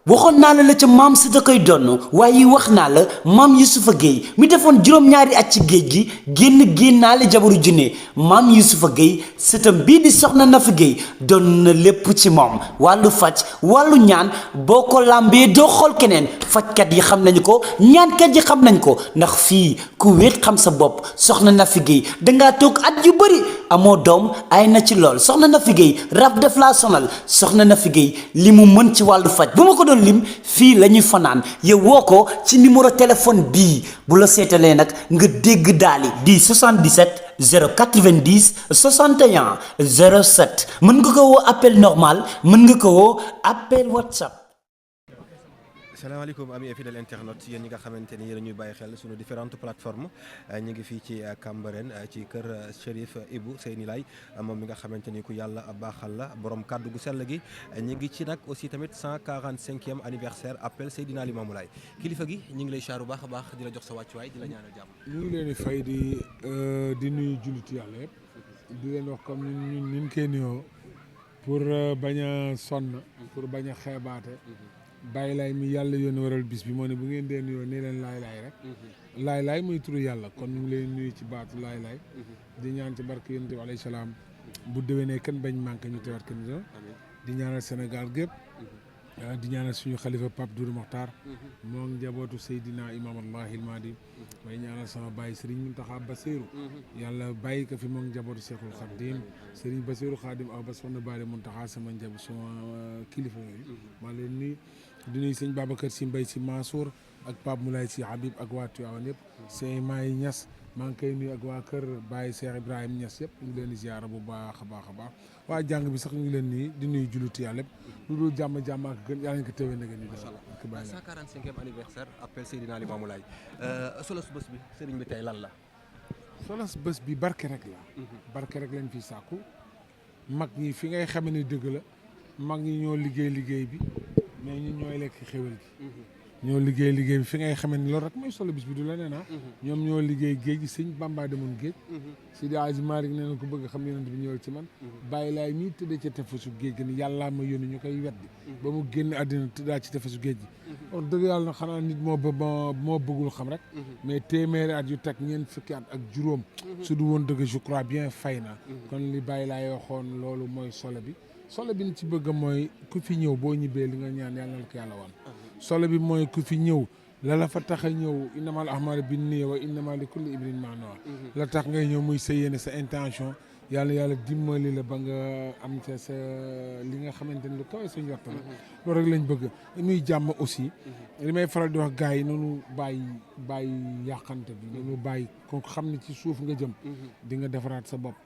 waxoon naa la ca maam si da koy donn waaye wax naa la maam Yusufa Gueye mi defoon juróom-ñaari at ci géej gi génnaale jabaru junne maam Yusufa Gueye sëtam bii di soxna Nafi Gueye doon na lépp ci moom wàllu faj wàllu ñaan boo ko làmbee doo xool keneen fajkat yi xam nañu ko ñaankat yi xam nañ ko ndax fii ku wéet xam sa bopp soxna Nafi Gueye dangaa toog at yu bëri amoo doom ay na ci lool soxna Nafi Gueye rab def laa sonal soxna Nafi Gueye li mu mën ci wàllu faj bu ma ko doon lim fii la ñuy fanaan yow woo ko ci numéro téléphone bii bu la seetalee nag nga dégg daali di 77 090 61 07 mën nga ko woo appel normal mën nga ko woo appel WhatsApp. salaamaaleykum ami fidèle internaute yéen ñi nga xamante ni yéen ñuy bàyyi xel suñu différentes plateformes ñu ngi fii ci Cambérène ci kër Chérif Ibou Seyni Laye moom mi nga xamante ni ku yàlla baaxal la borom kàddu gu sell gi ñu ngi ci nag aussi tamit 145e anniversaire appel Seydina Limamou Laye kilifa gi ñu ngi lay chaaru baax a baax di la jox sa wàccuwaay di la ñaanal jàmm. ñu ngi leen di fay di nuyu jullitu yàlla yëpp di leen wax comme ñun ñu koy nuyoo pour bañ a sonn pour bañ a xeebaate. Baye Laye mi yàlla yoon waral bis bi moo ne bu ngeen dee nuyoo nee leen laay laay rek laay laay muy turu yàlla kon ñu ngi leen nuyu ci baatu laay laay di ñaan ci barke yonent bi alayhi salaam bu déwénee kenn bañ manqué ñu teewaat kenn di ñaanal Sénégal gépp di ñaanal suñu xalifa Pape Doudou Mokhtar moo ngi njabootu Seydina Imam Allahi Ilmadi may ñaanal sama baay Serigne Mountakha Bassirou yàlla bàyyi ko fi moo ngi njabootu Cheikhul Khadim Serigne Bassirou Khadim aw ba soxna Baale Mountakha sama njaboot sama kilifa yooyu maa leen nuyu di nuyu sëñ Babacar Sy Mbaye Sy Mansour ak Pape Moulay Sy Habib ak waa Tivaouane yëpp sëñ Maay Ñas maa ngi koy nuyu ak waa kër Baye Cheikh Ibrahima Ñas yëpp ñu ngi leen di ziara bu baax a baax a baax waa jàng bi sax ñu ngi leen nuyu di nuyu jullitu yàlla yëpp lu dul jàmm ak gën yàlla ñu ko téwee na ngeen ñu def 145e anniversaire appel Seydina Limamou Laye solos bés bi sëriñ bi tey lan la solos bés bi barke rek la barke rek lañ fi sàkku mag ñi fi ngay xame ne dëgg la mag ñi ñoo liggéey bi mais ñun ñooy lekk xéwal gi ñoo liggéey bi fi ngay xamee ni loolu rek mooy solo bis bi du la nee na ñoom ñoo liggéey géej gi sëñ Bamba demoon géej Seydi Hadji Malick nee na ko bëgg xam yonent bi ñëwal ci man Baye Laye mii tëddee ci tefesu géej gi ni yàllaa ma yónni ñu koy weddi ba mu génn àddina tëddaa ci tefesu géej gi wax dëgg yàlla na xanaa nit moo bëggul xam rek mais téeméeri at yu teg ñeent fukki at ak juróom su du woon dëgg je crois bien fay na kon li Baye Laye waxoon loolu mooy solo bi ni ci bëgg mooy ku fi ñëw boo ñibbee li nga ñaan yàlla na ko yàlla wan solo bi mooy ku fi ñëw la fa tax a ñëw innamal a'maalu binniyya wa innamaa li kulli imri'in maa nawaa la tax ngay ñëw muy sa yéene sa intention yàlla dimbali la ba nga am ca sa li nga xamante ni lu kawe suñu waxtu la loolu rek lañ bëgg muy jàmm aussi li may faral di wax gars yi noonu bàyyi yàqante bi noonu bàyyi ko xam ne ci suuf nga jëm di nga defaraat sa bopp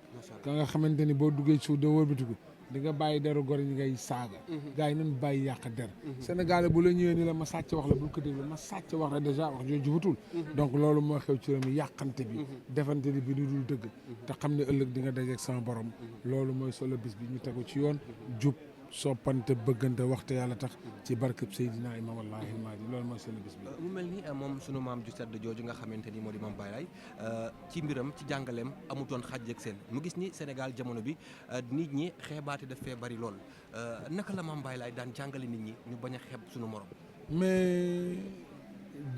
ka nga xamante ni boo duggee suuf doo wëlbatiku di nga bàyyi deru gor ñi ngay saaga gars yi nañ bàyyi yàq der Sénégal bu la ñëwee ni la ma sàcc wax la bul ko déglu ma sàcc wax la déjà wax jooju jubatul donc loolu moo xew ci réew mi yàqante bi defante bi du dul dëgg te xam ne ëllëg di nga dajeeg sama borom loolu mooy solo bis bi ñu tegu ci yoon jub soppante bëggante waxte yàlla tax ci barkeb Seydina Imam Allahi Ilmadi loolu mooy solo bis bi mu mel ni moom sunu maam ju sedd jooju nga xamante ni moo di maam Baye Laye ci mbiram ci jàngaleem amutoon xàjj ak seen mu gis ni Sénégal jamono bi nit ñi xeebaate daf fee bari lool naka la maam Baye Laye daan jàngale nit ñi ñu bañ a xeeb sunu morom mais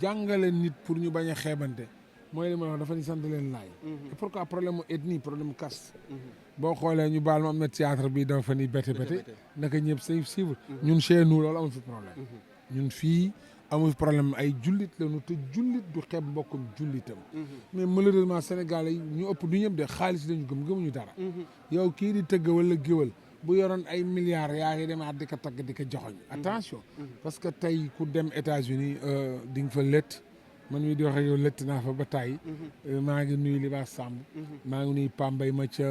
jàngale nit pour ñu bañ a xeebante mooy li ma wax dafa ñu sant leen laay et pourquoi problème mu ethnie problème mu caste boo xoolee ñu baal ma am na théâtre bi dafa fa ni bete naka ñëpp say suivre ñun chez nous loolu amul fi problème ñun fii amul problème ay jullit lañu te jullit du xeeb mbokkum jullitam mais malheureusement Sénégalais yi ñu ëpp du ñëpp de xaalis lañu gëmuñu dara yow kii di tëgg wala géwal bu yoroon ay milliards yaa ngi demaat di ko tagg di ko joxoñ attention parce que tey ku dem États-Unis di nga fa lett man mii di wax ak yow lëtt naa fa ba tàyyi maa ngi nuyu Libaas Samb maa ngi nuyu Pambay ma ca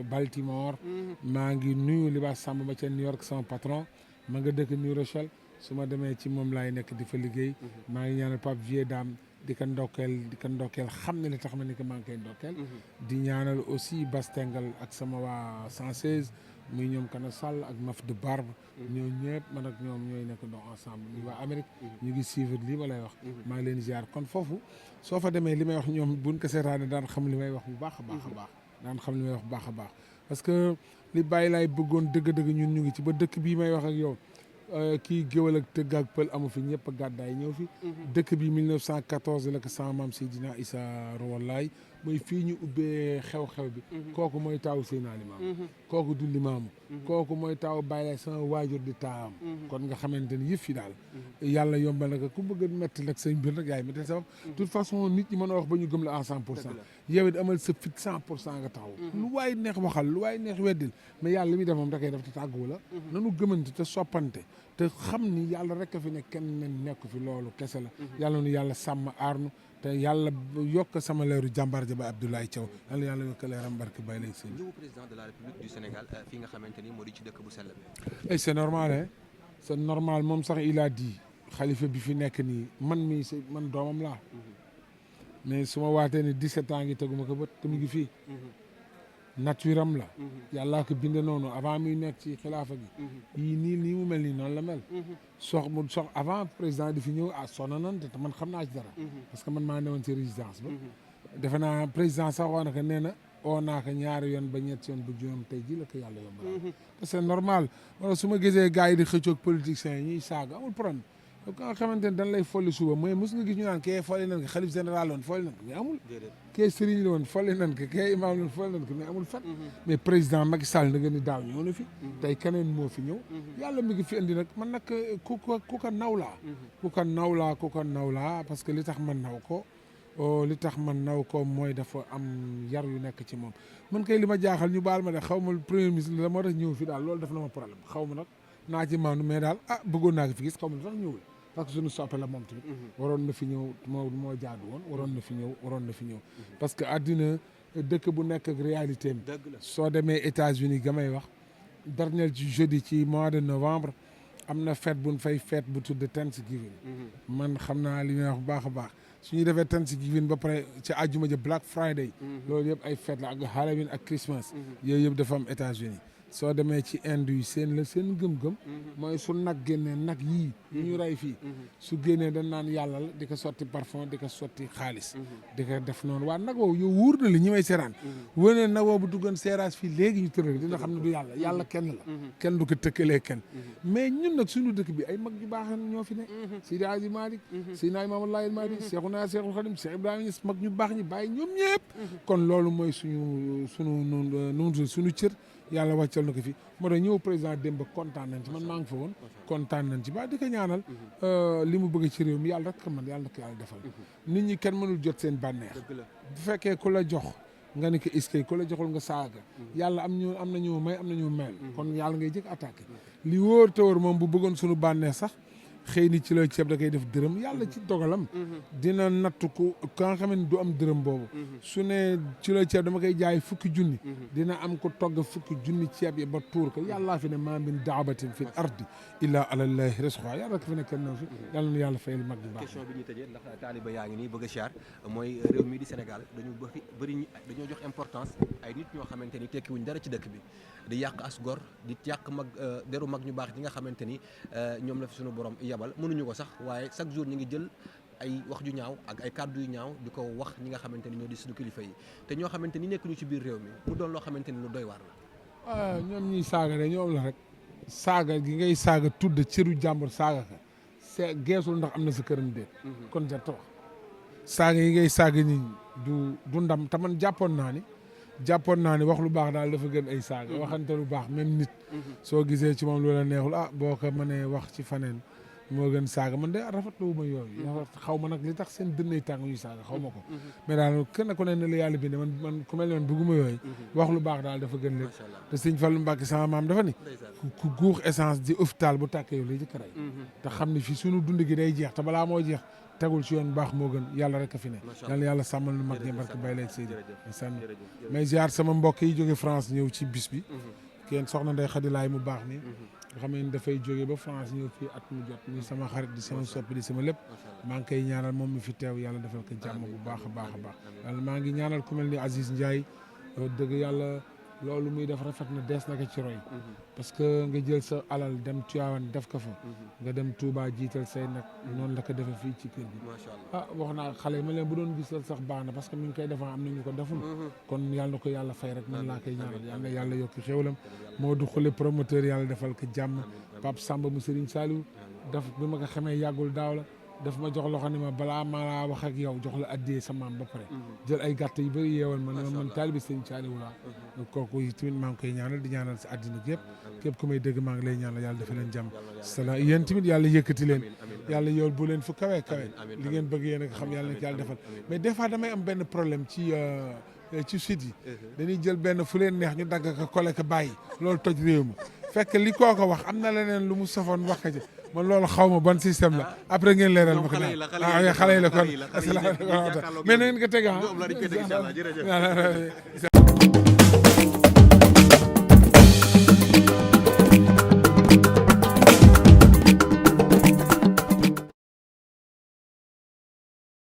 Baltimore maa ngi nuyu Libaas Samb ma ca New York sama patron ma nga dëkk New Rochelle su ma demee ci moom laay nekk di fa liggéey maa ngi ñaanal Pape Vieux Dame di ko ndokkeel xam ne li tax ma ni ko maa ngi koy ndokkeel di ñaanal aussi Bastengal ak sama waa 116 muy ñoom Kana Sall ak Maf de Barbe ñoo ñëpp man ak ñoom ñooy nekk donc ensemble ñu waa Amérique ñu ngi suivre lii ma lay wax maa ngi leen ziar kon foofu soo fa demee li may wax ñoom buñ ko seetaane daan xam li may wax bu baax a baax a baax daan xam li may wax bu baax a baax parce que li Baye Laye bëggoon dëgg-dëgg ñun ñu ngi ci ba dëkk bii may wax ak yow kii géwal ak tëgg ak pël amu fi ñëpp gàddaay ñëw fi. dëkk bi 1914 la ko sama maam Seydina Issa Rouhou Laye mooy fii ñu ubbee xew-xew bi. kooku mooy taawu Seydina Limaamu. kooku du Limaamu. kooku mooy taawu Baay Laay sama waajur di taawam. kon nga xamante ni yëf yi daal. yàlla yombal na ko ku bëgg a métti nag say mbir nag yaay métti sabab. toute façon nit ñi mën a wax ba ñu gëm la à 100%. yow it amal sa fit 100% nga taxaw. lu waay neex waxal lu waay neex weddil mais yàlla li muy def moom da koy def te tàgguwu la. nanu gëmante te soppante te xam ni yàlla rek a fi ne kenn nekk fi loolu kese la. yàlla nu yàlla sàmm aarnu te yàlla yokk sama leeru jàmbaar ja ba Abdoulaye Thiaw yàlla yokk leeram barke Baye Lay Sène. ñëw président de la République du Sénégal fii nga xamante ni moo di ci dëkk bu sell bi. et c'est normal hein c'est normal moom sax il a dit xalifa bi fi nekk nii man doomam laa. mais su ma waatee ni 17 ans ngi teguma ko bët te mu ngi fii. nature am la. yàllaa ko binde noonu avant muy nekk ci xilaafa gi. yii nii mu mel nii noonu la mel. sox avant président di fi ñëw sonna nan te man xam naa ci dara. parce que man maa newoon ci résidence ba. defe naa président sax wax na ko nee na oo naa ko ñaari yoon ba ñetti yoon bu juróom tey ji la ko yàlla yombal. parce que normal wala su ma gisee gars yi di xëccoog politiciens yi ñuy saaga amul problème. donc nga xamante ne dañ lay folli suba mooy mos nga gis ñu naan kee folli nan ko xalif général woon folli nan ko mais amul. kee sëriñ la woon folli nan ko kee imaam la woon folli nan ko mais amul fan. mais président Macky Sall na nga ni daaw ñëw na fi. tey keneen moo fi ñëw. yàlla mi ngi fi indi nag man nag ku ko naw laa. ku ko naw laa parce que li tax man naw ko mooy dafa am yar yu nekk ci moom man kay li ma jaaxal ñu baal ma de xaw ma premier ministre la moo tax ñëw fi daal loolu def na ma problème xaw ma nag naa ci maandu mais daal bëggoon naa ko fi gis xaw ma sax ñëwul. parce que suñu soppe la moom tamit. waroon na fi ñëw moo jaadu woon waroon na fi ñëw. parce que àddina dëkk bu nekk ak réalité am. soo demee États-Unis ga may wax dernier ci jeudi ci mois de novembre am na fête buñ fay fête bu tudd Thanksgiving. man xam naa li ñuy wax bu baax a baax su ñu defee Thanksgiving ba pare ci àjjuma ja Black Friday. loolu yëpp ay fête la ak Halloween ak Christmas. yooyu yëpp dafa am États-Unis soo demee ci Inde yi seen gëm-gëm. mooy su nag génnee nag yii. ñu rey fii. su génnee dañ naan yàlla la di ko sotti parfum di ko sotti xaalis. di ko def noonu waa nag woowu yow wóor na li ñi may seeraan. wane nag woowu bu duggoon seeraas fii léegi ñu tëral dina xam ne du yàlla yàlla kenn la. kenn du ko tëkkalee kenn. mais ñun nag suñu dëkk bi ay mag yu baax ñoo fi ne. Seydi Hadji Malick. Seydina Limaamu Laay Mahdi. Seexuna Seexul Xadim Seex Ibrahima Ñas mag ñu baax ñi bàyyi ñoom ñëpp. kon loolu mooy suñu cër. yàlla wàccal na ko fi moo tax ñëw président démb kontaan nañ ci man maa ngi fa woon kontaan nañ ci ba di ko ñaanal li mu bëgg ci réew mi yàlla rek ko man yàlla na ko yàlla defal nit ñi kenn mënul jot seen bànneex bu fekkee ku la jox nga ni ko iskay ku la joxul nga saaga yàlla am na ñu may am na ñu mel kon yàlla ngay jëkk attaqué li wóor te wóor moom bu bëggoon suñu bànneex sax xëy ni ci la ceeb da koy def dërëm yàlla ci dogalam dina nattu ko ka nga xam ne du am dërëm boobu su ne ci la ceeb dama koy jaay fukki junni dina am ko togg fukki junni ceeb yi ba tuur ko yàllaa fi ne maa min daabatin fil ardi illaa alallahi rizquha yàlla ko fi ne kenn na fi yàlla na yàlla fayal mag bu baax. question bi ñuy tëjee ndax taaliba yaa ngi nii bëgg a siyaar mooy réew mi di Sénégal dañoo jox importance ay nit ñoo xamante ni tekkiwuñ dara ci dëkk bi di yàq as gor di yàq mag deru mag ñu baax ñi nga xamante ni ñoom la fi suñu borom yabal mënuñu ko sax waaye chaque jour ñu ngi jël ay wax ju ñaaw ak ay kàddu yu ñaaw di ko wax ñi nga xamante ni ñoo di suñu kilifa yi te ñoo xamante ni nekkuñu ci biir réew mi mu doon loo xamante ni lu doy waar la. ñoom ñuy saaga de ñoom la rek saaga gi ngay saaga tudd cëru jàmbur saaga ka geesul ndax am na sa këram déet kon jarta wax saaga yi ngay saaga nit ñi du ndam te man jàppoon naa ni wax lu baax daal dafa gën ay saaga waxante lu baax même nit soo gisee ci moom loola neexul boo ko mënee wax ci faneen moo gën saaga man de rafetlu ma yooyu xaw ma nag li tax seen dënnay tàng ñuy saaga xaw ma ko mais daal kenn ku ne ne la yàlla binde man ku mel ne man bëgguma yooyu wax lu baax daal dafa gën lépp te sëñ Fallu Mbàkke sama maam dafa ni ku guux essence di hôpital bu tàkkee yow lay jëkk rey te xam ne fii suñu dund gi day jeex te balaa moo jeex tegul ci yoon baax moo gën yàlla rek a fi ne yàlla sàmmal nu mag ñi barke Baye Lay Seydi sànni mais ziar sama mbokk yi jóge France ñëw ci bis bi kenn soxna Ndey Xadi Laay mu baax ni nga xam ne dafay jóge ba France ñëw fii at mu jot ni sama xarit di sama soppi di sama lépp maa ngi koy ñaanal moom mi fi teew yàlla defal ko jàmm bu baax a baax a baax yàlla maa ngi ñaanal ku mel ni Aziz Ndiaye dëgg yàlla loolu muy def rafet na dees na ko ci roy parce que nga jël sa alal dem Tivaouane def ko fa nga dem Touba jiital say nag noonu la ko defee fii ci kër gi wax naa xale yi ma leen bu doon gisal sax baax na parce que mi ngi koy defaa am nañu ko deful kon yàlla na ko yàlla fay rek man laa koy ñaanal yàlla na yàlla yokki xéwalam moo du xule promoteur yàlla defal ko jàmm Pape Samba mu Serigne Saliou daf bi ma ko xamee yàggul daaw la daf ma jox loxo ni ma balaa ma laa wax ak yow jox la addiyee sa maam ba pare jël ay gàtt yu bëri yeewal ma ne ma man taalibi Serigne Saliou laa kooku tamit maa ngi koy ñaanal di ñaanal si àddina gi yëpp képp ku may dégg maa ngi lay ñaanal yàlla dafa leen jàmm salaam yéen tamit yàlla yëkkati leen yàlla yool bu leen fu kawe li ngeen bëgg yéen a xam yàlla na ko yàlla defal mais des fois damay am benn problème ci site yi dañuy jël benn fu leen neex ñu dagg ko collé ko bàyyi loolu toj réew mi fekk li koo ko wax am na leneen lu mu safoon wax ko ci man loolu xaw ma ban système la après ngeen leeral ma ko xale yi la kon mais na ngeen ko teg